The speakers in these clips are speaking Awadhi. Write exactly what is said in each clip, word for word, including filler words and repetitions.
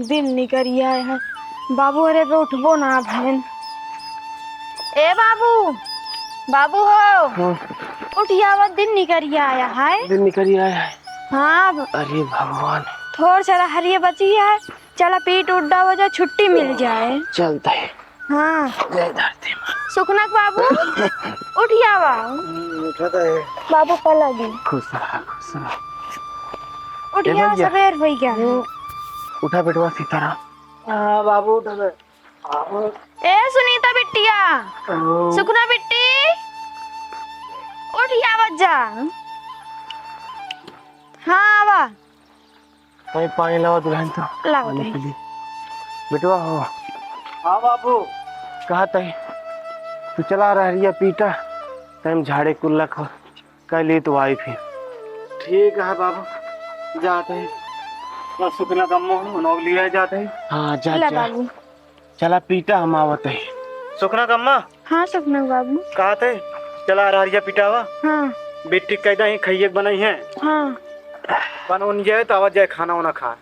दिन निकरि आया है। बाबू, अरे बे उठबो ना भैन। ए बाबू, बाबू हो, हाँ। उठि आवा, दिन निकरि आया है। दिन निकरि आया है। हाँ। अरे भगवान। थोड़ सा रहरिया बची है, चला पीट उठ डावा जा, छुट्टी मिल जाए। चलते हैं। हाँ। जय धरती माँ। सुखना के बाबू, उठि आवा। हम्म, उठा तो है। बाबू पलगी। खुश रहा, खुश रहा। उठि ए आवा, भैया। सबेर होइ गया। हम्म, उठा बेटवा सीताराम। हाँ बाबू, उठा बे। ए सुनीता बिट्टिया, ओ। सुखना बिट्टी, उठि आवा जा। हाँ, आवा। तई पानी लावा दुल्हन तो। लावा पानी तई। पी ली। बेटवा हो। हाँ बाबू। कहा तई? तू चला रहरिया पीटा, तई हम झाड़े कुल्ला खो। कल ही तो आई फिर। ठीक है बाबू, जाते हैं। बस सुखना कम्मो, नौक लिया जाते हैं। हाँ, जा, ले जा। बाबू। चला पीटा, हम आवत है। सुखना कम्मा। हाँ, सुखना बाबू। कहा थे? चला रहरिया पिटावा। हाँ। बिट्टी कैदा ही खइये के बनाई है। हाँ। बन उन जाए तो आवा जाए खाना वाना खा।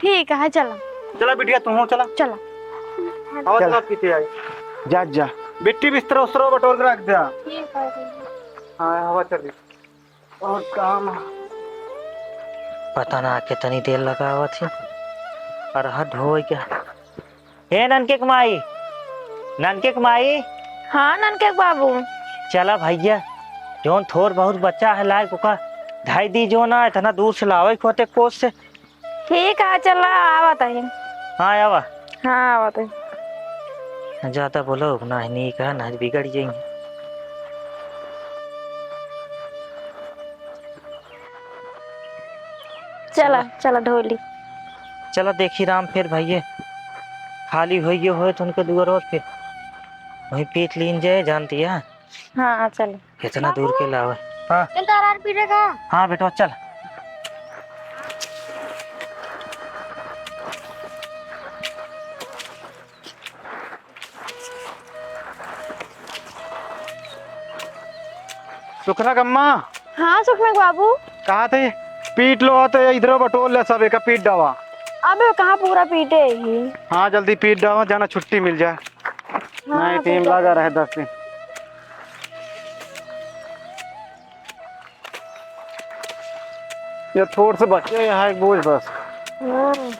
ठीक है, चला। चला बिटिया, तू हो चला। चला। आवा चला। चला पीटे आई। जा, जा। बिट्टी बिस्तर उस्तर बटोर के रख दे। ठीक है। हाँ, हवा चली। और काम। पता ना कितनी देर लगावत ही। अरहर ढोए के। हे ननके के माई, ननके के माई। हाँ ननके के बाबू। चला भैया, जौन थोर बहुत बचा है लायक ओका धाई दी जो ना, इतना दूर से लावे के होते कोस से। ठीक है, चला आवत है। हाँ आवा। हाँ आवत है। ज्यादा बोलो ना, नहीं कहा ना बिगड़ जाएंगे। चला, चला ढोली। चला देखी राम फिर भैया, खाली होइए होए तो उनके दुआर और फिर वहीं पीट लीन जाए, जानती है। हाँ, चल। इतना दूर के लावे। हाँ। चल, तार आर पीटे का? हाँ बेटवा, चल। सुखना कम्मा। हाँ, सुखना बाबू। कहा थे? पीट लो, आते इधरो बटोर ले सब, एक पीट डावा। अबे कहाँ पूरा पीटे ही? हाँ, जल्दी पीट डावा, जाना छुट्टी मिल जाए। हाँ, नहीं, टीम लगा रहे दस दिन। ये थोड़ से बचे यहाँ एक बोझ बस। हाँ।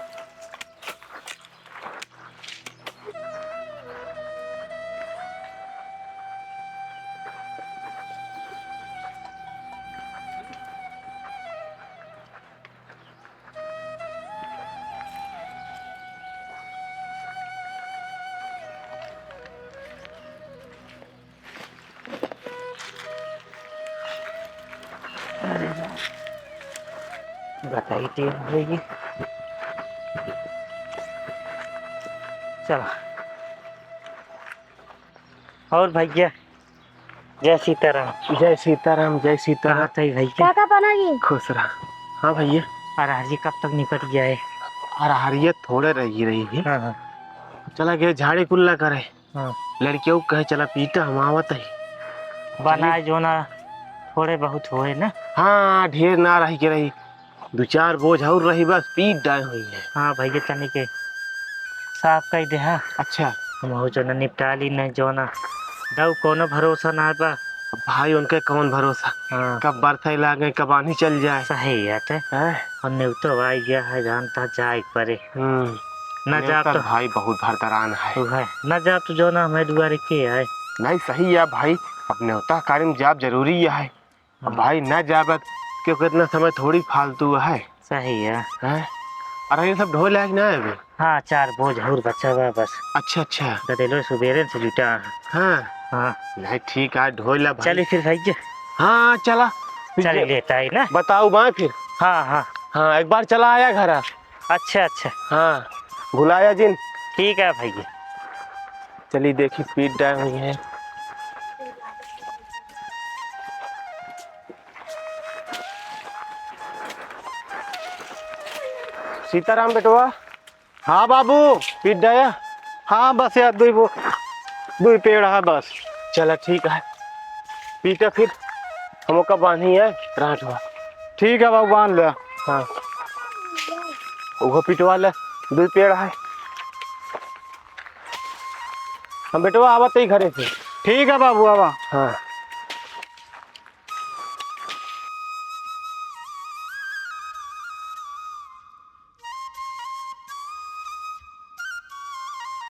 अरे वाह। बताई टीम होगी। चला। और भैया, जय सीताराम। जय सीताराम, जय सीताराम। कहाँ थे भैया? काका पना गई। खुश रहा। हाँ भैया। अरहरिया कब तक निपट गया है? अरहरिया थोड़े रही रही है। हाँ, हाँ। चला गए झाड़े कुल्ला करे। हाँ। लड़कियों को कहे, "चला पीटा, हम आवत है।" बनाए जो ना, थोड़े बहुत होए ना। हाँ, ढेर ना रही के रही, दो चार बोझ और रही, बस पीट डाए हुई है। हाँ भैया, तनी के साफ कई दे, हाँ। अच्छा। हम हो जो ना निपटा ली, नहीं जो ना दऊ, कोनो भरोसा ना बा। भाई, उनके कौन भरोसा? हाँ। कब बरसात लागे, कब आनी चल जाए। सही है ते। हैं? और नेवतो आई गया है, जानता जाए परे। हम्म। ना जा नेवता तो भाई बहुत भरदरान है। तू है। ना जा तो जो ना हमें दुआरे के आए। नहीं, सही है भाई, अब नेवता कार्य में जाब जरूरी है। अब हाँ। भाई ना जाबत क्यों, कितना समय थोड़ी फालतू है। सही है। हैं? अरे ये सब ढोए लायक ना है अभी। हाँ, चार बोझ और बचा हुआ बस। अच्छा, अच्छा। गदेलो सुबेरे से जुटा है। हाँ। हाँ। नहीं, ठीक है, ढोए ला भाई। चलिए फिर भैया। हाँ, चला। फिर चलिए जे-, लेता है ना। बताओ बा फिर। हाँ, हाँ। हाँ, एक बार चला आया घर। अच्छा, अच्छा। हाँ, भुलाया जिन। ठीक है भैया। चली देखी, पीट डाए हुई है। सीताराम बेटवा। हाँ बाबू। पीट डाया। हाँ, बस यार, दुई बो-, दुई पेड़ है बस। चला, ठीक है, पीटा फिर, हम ओका बांधी है रांट हुआ। ठीक है बाबू, बांध ले। हाँ, वो पिटवा ले। दुइ पेड़ है। हम बेटवा आवत ही घरे से। ठीक है बाबू, आवा। हाँ।